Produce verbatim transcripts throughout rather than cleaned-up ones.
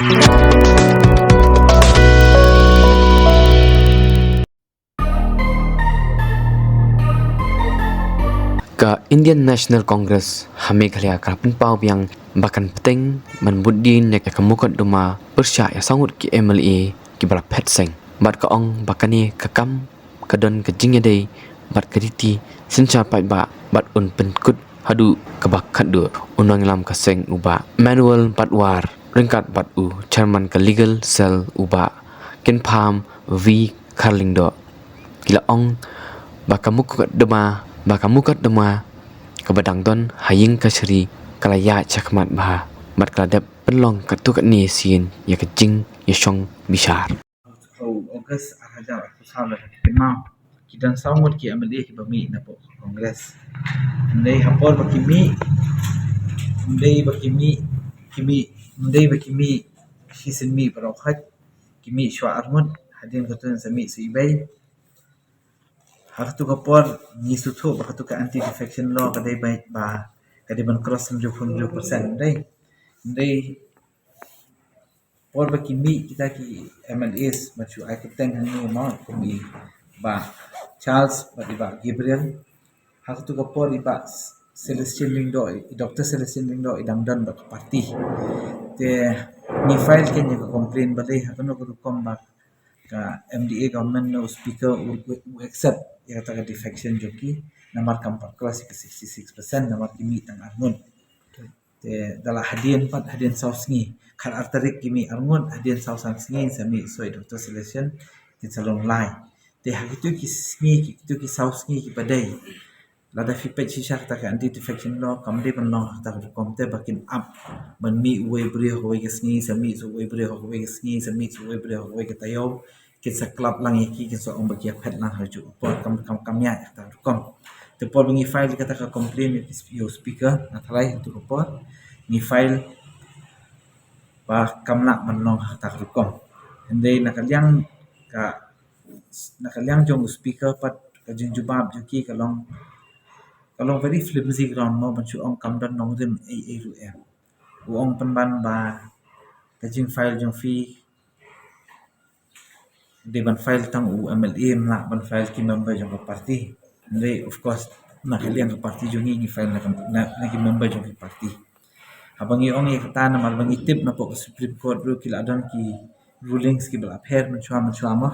Ka Indian National Congress ha Meghalaya ka la pynpaw biang ba kan bteng ban bud dien ïa ka mukotduma pyrshah ïa saw ngut ki M L A kiba la phet seng, bad ka ong ba kane ka kam ka don ka jingïadei bad ka riti synshar paidbah bad un pynkut haduh kaba khatduh. U nongïalam ka seng u Bah Manuel Batwar ryngkat bad u Chairman ka Legal Cell u Bah Kynpham V Kharlyngdoh ki la ong ba ka mukotduma, ba ka mukotduma kaba dang don ha ïing kashari ka la ïaid shakhmat bha bad ka la dep pynlong katto katne sien ïa ka jingïashong bishar. August ar hajar arphew saw la ki kynmaw ki don saw ngut ki M L A kiba mih na pdeng Congress. Hynrei ha por ba ki mih, hynrei ba ki mih, ki mih, hynrei ba ki mih, ki sien mih baroh khoit, ki mih shuwa arngut, hadien katto sa mih shuwa iwei. Ha katu ka por ngi sngewthuh ba katu ka anti defection law ka dei ba, ba ka dei ban cross hynriew phew hynriew percent, hynrei, hynrei por ba ki mih kita ki M L As ba shu ai kyrteng hangne mo, kum i Bah Charles bad i Bah Gabriel. Ha katu ka por i Bah Celestine Lyngdoh, i Doctor Celestine Lyngdoh i dang don bad ka party. Te ngi file kane ka complaint balei, ha kano ka rukom ba ka M D A government ne u speaker u, u, u accept ïa kata ka defection jong ki, namar kam pat cross ïa ka sixty six percent, namar ki mih tang arngut. Te da la hadien pat, hadien saw sngi, khatar tarik ki mih arngut, hadien saw san sngi sa mih shuwa i Doctor Celestine, kin sa long lai. Te ha kitu ki sngi, kitu ki saw sngi kiba dei, lada phi peit shisha kata ka anti defection law kam dei ban long ha kata ka rukom, te ba kin ap ban mih uwei u briew ha kawei ka sngi, sa mih shuwa uwei u briew ha kawei ka sngi, sa mih shuwa uwei u briew ha kawei ka taïew, kin sa klap lang ïa ki, kin sa ong ba ki ïaphet lang ha kajuh ka por, kam, kam, kam ïaid ha kata ka rukom. Te por ba ngi file ïa kata ka complaint ïa ki, ïa u speaker, na tharai ha katu ka por ngi file ba kam lah ban long ha kata ka rukom. Hynrei na ka liang ka, na ka liang jong u speaker pat ka jingjubab jong ki ka long, ka long very flimsy ground mo, ban shu ong kam don nongrim ei ei ruh em. U ong pynban ba ka jingfile jong phi dei ban file tang u M L A, ym lah ban file ki member jong ka party. Hynrei of course na ka liang ka party jong ngi, ngi file na ka, na, na ki member jong ka party. Haba ngi ong ïa kata namar ba ngi tip na pdeng ka Supreme Court ruh ki la don ki rulings kiba la pher mynshuwa mynshuwa mo.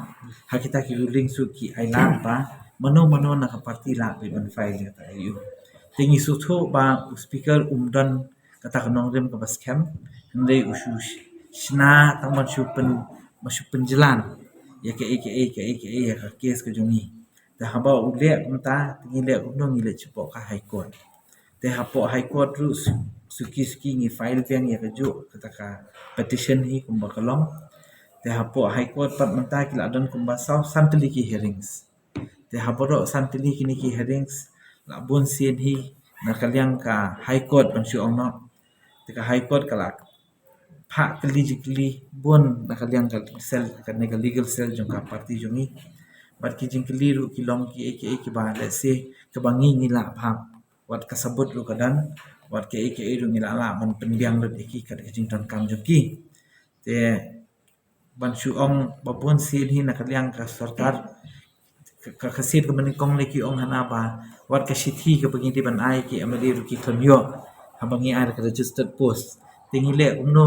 Ha kita ki rulings ruh ki ai lad ba mano mano na ka party lah ban file ïa kata ïa u. Te ngi sngewthuh ba u speaker um don kata ka nongrim kaba skhem, hynrei u shu shna tang ban shu pyn, ban shu pynjlan ïa kaei kaei kaei kaei ïa ka case ka jong ngi. Te haba u leh kumta, te ngi leh kumno, ngi leit shapoh ka High Court. Te hapoh High Court ruh su, suki suki ngi file biang ïa kajuh kata ka petition hi kumba ka long. Te hapoh High Court pat mynta ki la don kumba saw san tylli ki hearings. Te ha baroh san tylli kine ki hearings la bun sien hi na ka liang ka High Court ban shu ong noh. Te ka High Court ka la phah kylli jingkylli bun na ka liang ka cell, kane ka legal cell jong ka party jong ngi. Bad ki jingkylli ruh ki long kiei kiei kiba, let's say, kaba ngi ngi lah phah. Wat ka sabut ruh ka don, wat kiei kiei ruh ngi lah lah ban pynbiang lut ïa ki kat ka jingdonkam jong ki. Te ban shu ong ba bun sien hi na ka liang ka sorkar, ka, ka, ka sien kaba nyngkong lei ki ong hana ba wat ka shithi kaba ngi dei ban ai ki M L A ruh ki khlem ïoh haba ngi ai da ka registered post. Te ngi leh kumno,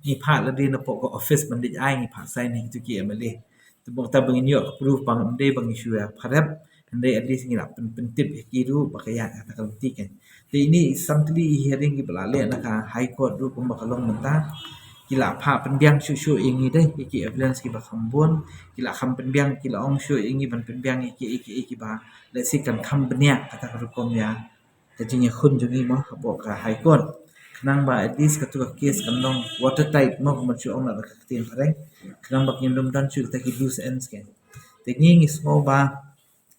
ngi phah lade na pdeng ka office ban dei ai, ngi phah sign ha kitu ki M L A. Te ba kata ba ngin ïoh ka proof ba ngim dei ba ngi shu ïa pharep, hynrei at least ngi lah pyn, pyntip ïa ki ruh ba ka ïaid ha kata ka lynti kan. Te ine i san tylli i hearing kiba la leh na ka High Court ruh kumba ka long mynta, ki la phah pynbiang shuh shuh ïa ngi de ïa ki evidence kiba kham bun, ki la kham pynbiang, ki la ong shuh ïa ngi ban pynbiang ïa kiei kiei kiba, let's say, kan kham bniah kata ka rukom ïa ka jingïakhun jong ngi mo hapoh ka High Court. Khnang ba at least katu ka case kan long watertight mo, kumba shu ong na ka ktien phareng. Khnang ba kin ym don shuh kata ki loose ends kan. Te ngi ngi sngew ba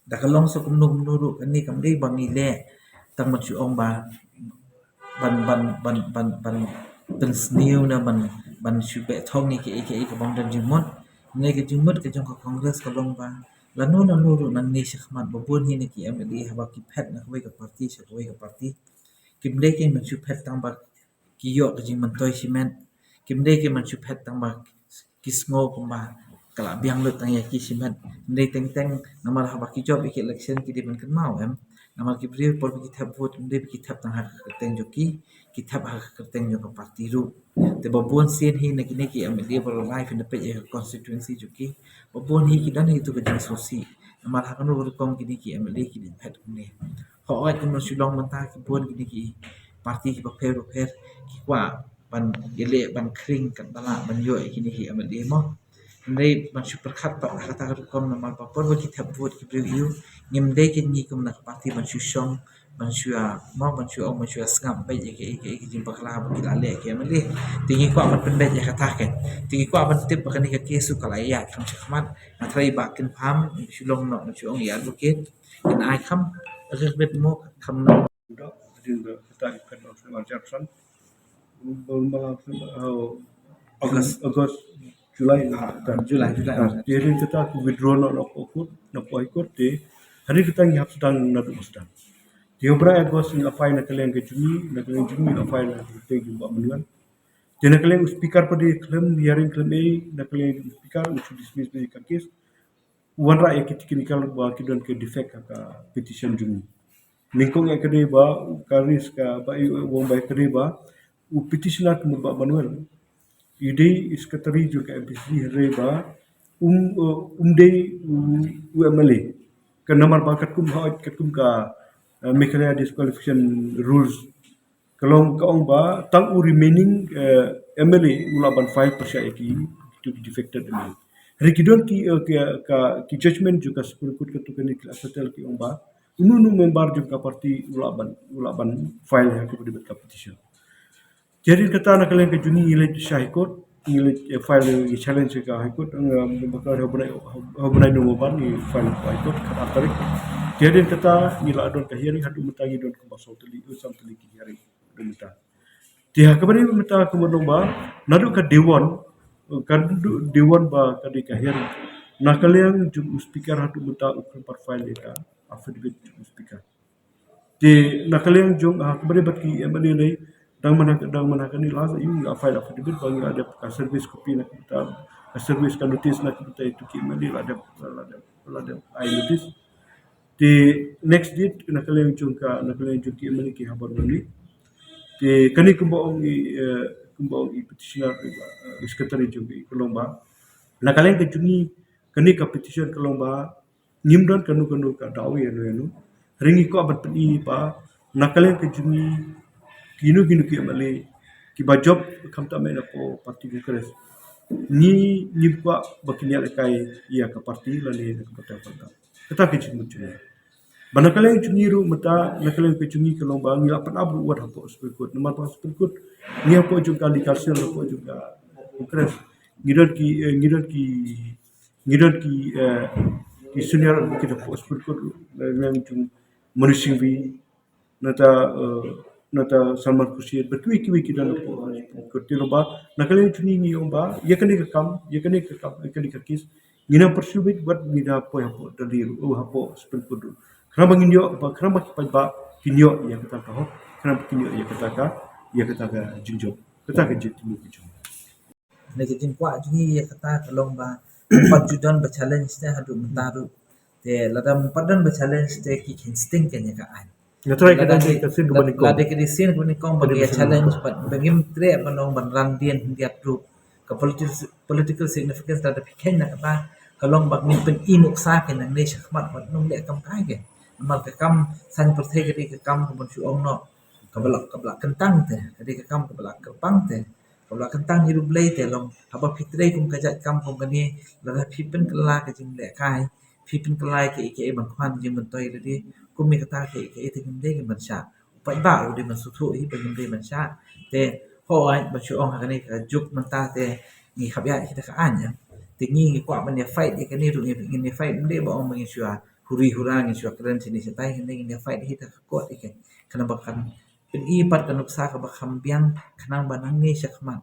da ka long sa kumno kumno ruh, kane kam dei ba ngi leh tang ban shu ong ba ban, ban, ban, ban, ban pynsniew ne ban, ban shu beh thong ïa kiei kiei kaba ym don jingmut. Ne ka jingmut ka jong ka Congress ka long ba lano lano ruh nangne shakhmat ba bun hi na ki M L A haba ki phet na kawei ka party sha kawei ka party, kim dei kein ban shu phet tang ba ki ïoh ka jingmyntoi shimet, Kim dei ki ban shu phet tang ba ki sngew kumba ka la biang lut tang ïa ki shimet. Hynrei teng teng namar haba ki jop ïa ki election ki dei ban kynmaw, em. Namar ki briew por ba ki thep vote, ym dei ba ki thep tang ha ka kyrteng jong ki, ki thep ha ka kyrteng jong ka party ruh. Te ba bun sien hi na kine ki M L A baroh lai phin da peit ïa ka constituency jong ki, ba bun hi ki don hi tu ka jingsngewsih. Namar ha kano ka rukom kine ki M L A ki dei phet kumne. Hooid, kumno shu long mynta ki bun kine ki party kiba pher bapher ki kwah ban ïaleh ban khring katba lah ban ïoh ïa kine ki M L A mo. Hynrei ban shu pyrkhat pat ha kata ka rukom namar ba por ba ki thep vote ki briew ïa u, ngim dei ki ngi kum na ka party ban shu shong, ban shu ïa mo, ban shu ong, ban shu ïa sngap beit ïa kaei kaei ka jingbakla ba ki la leh ki M L A. Te ngi kwah ban pynbeit ïa kata, te ngi kwah ban tip ba kane ka case u ka la ïaid kham shakhmat. Nga tharai ba kin pham, shu long noh, shu ong ïa advocate, kin ai kham, a little bit more kham noh. Dok, hadien ba kata ki phet long September Jackson. Ba, ba, uh, August. August, July na kata. July, July. Ah, te hadien kata ki withdraw noh na High Court, na High Court te. Hadien kata ngi hap sdang naduh ba sdang. Te ha u bnai August ngi la file na ka liang ka jong ngi, na ka liang jong ngi la file na ka liang jong Bah Manuel. Te na ka liang u speaker pat de khlem hearing khlem ei, na ka liang u speaker u shu dismiss pat de ka case. U wanrah ïa ki technical ba ki don ki defect ha ka petition jong ngi. Nyngkong ïa ka dei ba ka raise ka ba i u ong ba ïa ka dei ba u petitioner ka mut Bah Manuel, i dei i secretary jong ka M P C C, hynrei ba um, uh, um dei u, u M L A. Ka namar ba katkum ha, katkum ka, uh, Meghalaya Disqualification Rules, ka long ka ong ba tang u remaining, eh, M L A u lah ban file pyrshah ïa ki, ki defected M L A. Hynrei ki don ki, eh, ki, ka, ki judgment jong ka Supreme Court katto katne ki la settle ki ong ba uno uno member jong ka party u lah ban, u lah ban file ha kaba dei bad ka petition. Te hadien kata na ka liang ka jong ngi ngi leit sha High Court, ngi leit, eh, file, ngi challenge ka High Court, eh, ba ka ha u bnai, ha u bnai November ngi file ka High Court khatar tarik. Te hadien kata ngi la don ka hearing, haduh mynta ngi don kumba saw tylli, eh, san tylli ki hearing haduh mynta. Te ha kaba dei mynta kumba long ba naduh ka day one, ka naduh day one ba ka dei ka hearing, na ka liang jong u speaker haduh mynta u khlem pat file ïa ka affidavit jong u speaker. Te na ka liang jong, ha kaba dei bad ki M L A lei, dang man ha, dang man ha kane la sa ïoh ngi la file affidavit ba ngi la dep ka service copy na ka bynta, ka service ka notice na ka bynta ïa ki M L A, la dep, la dep, la dep ai notice. Te next date na ka liang jong ka, na ka liang jong ki M L A ki habar ngi. Te kane kumba ong i, eh, kumba ong i petitioner, eh, secretary jong i ka long ba na ka liang ka jong ngi, kane ka petition ka long ba ngim don kano kano ka daw ïano ïano. Hynrei ngi kwah ban pyni ba na ka liang ka jong ngi kino kino ki M L A kiba jop khamtam eh na ka party Congress, ngi, ngim kwah ba kin ïalehkai ïa ka party lane na ka party. Kata ka jingmut jong ngi. Ba na ka liang jong ngi ruh mynta, na ka liang ka jong ngi ka long ba ngi la pynap ruh wat hapoh Supreme Court. Namar ba Supreme Court ngi hapoh jong ka legal cell, hapoh jong ka Congress, ngi don ki, eh, ngi don ki, ngi don ki, eh, ki senior advocate hapoh Supreme Court ruh, na ka liang jong Manu Singhvi, nangta, eh, nangta Salman Khurshid, bad kiwei kiwei ki don hapoh Supreme Court. Te long ba na ka liang jong ngi ngi ong ba ïa kane ka kam, ïa kane ka kam, ïa kane ka case ngin nang pursue beit wat ngin da poi hapoh Delhi ruh, oh, hapoh Supreme Court ruh. Khnang ba ngin ïoh, ba khnang ba ki paidbah kin ïoh ïa kata ka hok, khnang ba kin ïoh ïa kata ka, ïa kata ka jingjop, kata ka jingthmu ka jong. Kane ka jingkwah jong ngi ïa kata ka long ba ym pat ju don ba challenge te haduh mynta ruh. Te lada ym pat don ba challenge te ki kheiñ sting kein ïa ka aiñ. Nga trai ka dei ka sien kaba nyngkong. Lada ka dei sien kaba nyngkong ba ngi ïa challenge, ba ngim treh ban ong ban rang dien hyndiat ruh. Ka political, political significance lada phi kheiñ na kata ka long ba ngin pyni nuksa kein nangne shakhmat bad ym leh kam kai kein. Namar ka kam saiñ pyrthei ka dei ka kam kaba shu ong noh, kaba la, kaba la kyntang te, ka dei ka kam kaba la kyrpang te, kaba la kyntang hi ruh Blei te. Long haba phi trei kum ka jait kam kum kane, lada phi pynkylla ka jinglehkai, phi pynkylla ïa kaei kaei ban khwan jingmyntoi lade, kum ïa kata kaei kaei te ngim dei ban shah. U paidbah u dei ban sngewthuh hi ba ngim dei ban shah. Te hooid, ban shu ong ha kane ka juk mynta te ngi hap ïaid hi da ka aiñ. Te ngi, ngi kwah ban ïa fight ïa kane ruh, ngin ïa fight, ym dei ba ong ba ngin shu ïa huri hura, ngin shu ïa kren shane shatai, hynrei ngin ïa fight hi da ka court ïa kane. Khnang ba kan pyni pat ka nuksa kaba kham biang, khnang ba nangne shakhmat,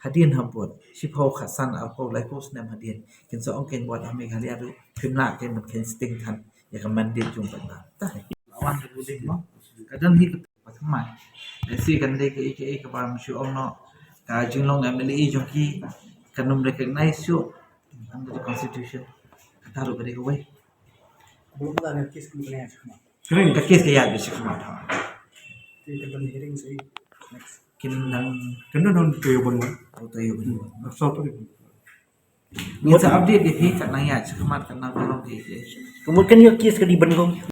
hadien habud, shiphew, khatsan, arphew, laiphew snem hadien, kin sa ong kein ba wat ha Meghalaya ruh phim lah kein ban kheiñ sting than ïa ka mandate jong u paidbah. Te wan ka ruling mo, ka don hi kaba thymmai. Lehse kan dei kaei kaei kaba ym shu ong noh, ka jinglong M L A jong ki kan ym recognize shuh under the constitution. Kata ruh ka dei kawei. Belum ada kes kena kena ya. Kering. Ka kes ka ïaid beit shakhmat ha. Kita ban hearing sih. Next. Kin nang Kena don tu yo ban. auto yo bani. Asal tu. Ngin sa update ïa phi kat nang ïaid shakhmat, kat nang ka long ki. Ka mut kan ïoh kes ka dei ban long.